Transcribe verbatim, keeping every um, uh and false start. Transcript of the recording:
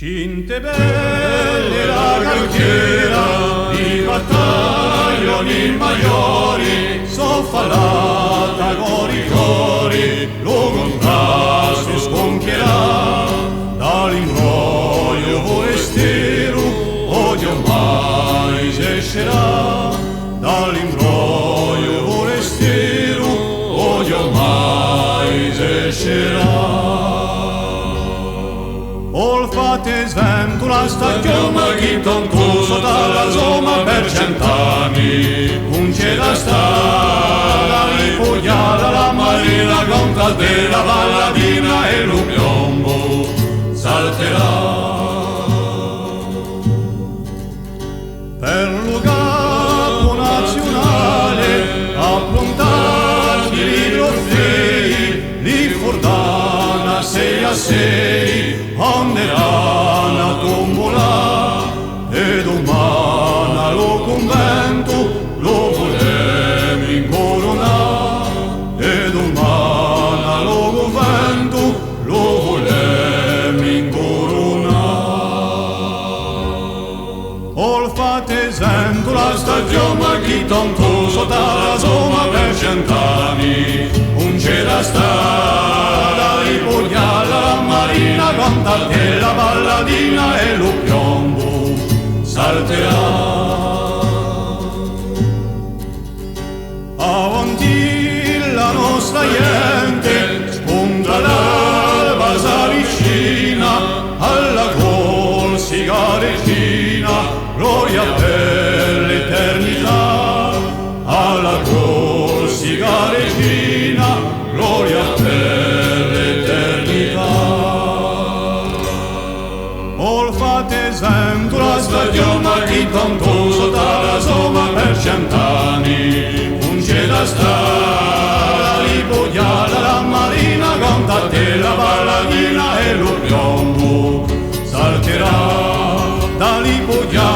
Ghjente bella è la calchera, i battaglioni maiori, sò falata cori cori, lu cuntrastu scunchjerà, da l'imbrogliu furesteru, oghjumai s'escerà, da l'imbrogliu furesteru, oghjumai s'escerà. O fate sventu la staghjona chì tantu sottu à la soma per cent'anni, ùn ci hè da stà, da ripughjà la marina, contadella, paladina è lu piombu salterà. Per lu capu naziunale appruntati li trufei, li furdana sei à sei, anderanu à tumbulà, è dumana lu cunventu lu vulemu incurunà, è dumana lu cunventu lu vulemu incurunà. O fate sventu la staghjona chì tantu sottu à la soma per cent'anni, ùn ci hè da stà, da ripughjà la marina, contadella, paladina è lu piombu salterà. Avanti la nostra ghjente, spunta l'alba, s'avvicina à la Corsica regina, gloria per l'eternità, à la Corsica regina, gloria per l'eternità. O fate sventu la staghjona chì tantu sottu à la soma per cent'anni, ùn ci hè da stà, da ripughjà la marina, contadella, paladina è lu piombu salterà, da ripughjà